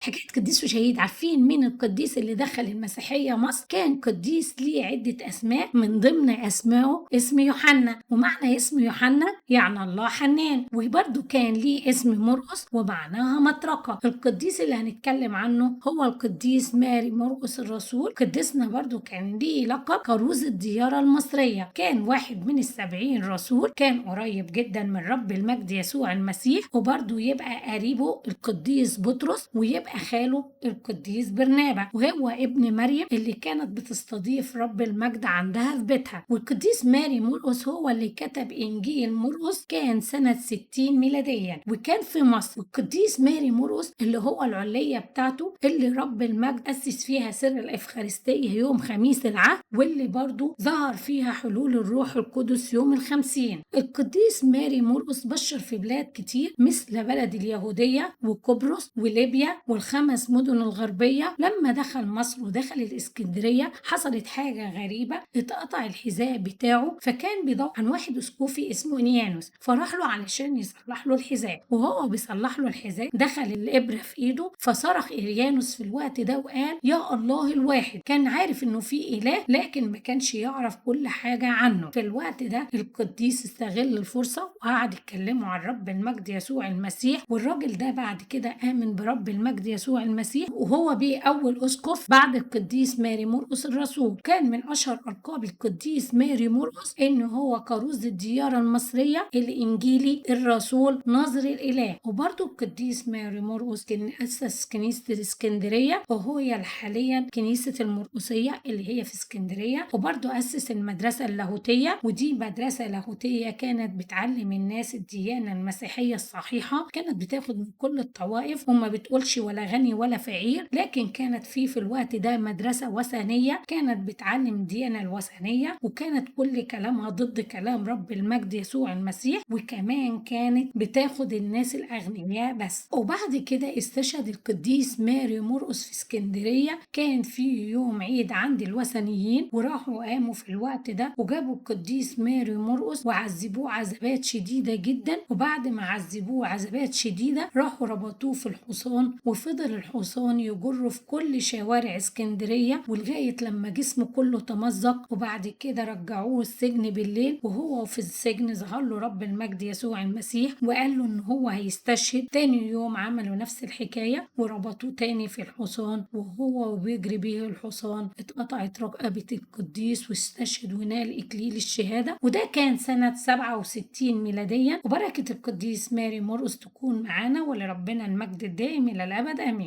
حكاية قديس وشهيد. عارفين مين القديس اللي دخل المسيحية مصر؟ كان قديس ليه عدة أسماء، من ضمن أسمائه اسم يوحنا، ومعنى اسم يوحنا يعني الله حنان، وبرده كان ليه اسم مرقس ومعناها مطرقة. القديس اللي هنتكلم عنه هو القديس ماري مرقس الرسول. قديسنا برده كان ليه لقب كروز الديارة المصرية، كان واحد من 70 رسول، كان قريب جدا من رب المجد يسوع المسيح، وبرده يبقى قريبه القديس بطرس، ويبقى خاله القديس برنابا، وهو ابن مريم اللي كانت بتستضيف رب المجد عندها في بيتها. والقديس ماري مرقس هو اللي كتب إنجيل مرقس، كان سنة 60 ميلاديا، وكان في مصر. القديس ماري مرقس اللي هو العلية بتاعته اللي رب المجد أسس فيها سر الإفخارستية يوم خميس العهد، واللي برضو ظهر فيها حلول الروح القدس يوم 50. القديس ماري مرقس بشر في بلاد كتير مثل بلد اليهودية وقبرص وليبيا والخمس مدن الغربية. لما دخل مصر ودخل الإسكندرية حصلت حاجة غريبة، اتقطع الحذاء بتاعه، فكان بيدور عن واحد اسقفي اسمه إنيانوس، فراح له علشان يصلح له الحذاء، وهو بيصلح له الحذاء دخل الإبرة في إيده، فصرخ إريانوس في الوقت ده وقال يا الله الواحد. كان عارف إنه في إله لكن ما كانش يعرف كل حاجة عنه. في الوقت ده القديس استغل الفرصة وقعد يتكلموا عن رب المجد يسوع المسيح، والراجل ده بعد كده آمن برب المجد يسوع المسيح، وهو بيه أول أسقف بعد القديس ماري مرقس الرسول. كان من أشهر ألقاب القديس ماري مرقس إن هو كروز الديارة المصرية الإنجيلي الرسول ناظر الإله. وبرضه القديس ماري مرقس كان أسس كنيسة الإسكندرية، وهي حاليا كنيسة المرقسية اللي هي في اسكندرية. وبرضه أسس المدرسة اللاهوتية، ودي مدرسة لاهوتية كانت بتعلم الناس الديانة المسيحية الصحيحة، كانت بتاخد من كل الطوائف وما بتقولش ولا غني ولا فقير، لكن كانت في الوقت ده مدرسة وثنية كانت بتعلم الديانة الوثنية، وكانت كل كلامها ضد كلام رب المجد يسوع المسيح، وكمان كانت بتاخد الناس الأغنياء بس. وبعد كده استشهد القديس ماري مرقس في اسكندرية، كان في يوم عيد عند الوثنيين، وراحوا قاموا في الوقت ده وجابوا القديس ماري مرقس وعذبوه عذابات شديدة جدا. وبعد ما عذبوه عذابات شديدة راحوا ربطوه في الحصان، وفضل الحصان يجره في كل شوارع اسكندرية ولغاية لما جسمه كله تمزق. وبعد كده رجعوه السجن بالليل، وهو في السجن ظهر له رب المجد يسوع المسيح وقال له ان هو هيستشهد. تاني يوم عملوا نفس الحكاية وربطوه تاني في الحصان، وهو بيجري بيه الحصان اتقطعت رقبة القديس واستشهد ونال إكليل الشهادة. وده كان سنة 67 ميلاديا. وبركة القديس ماري مرقس تكون معانا، ولربنا المجد الدائم إلى الأبد، آمين.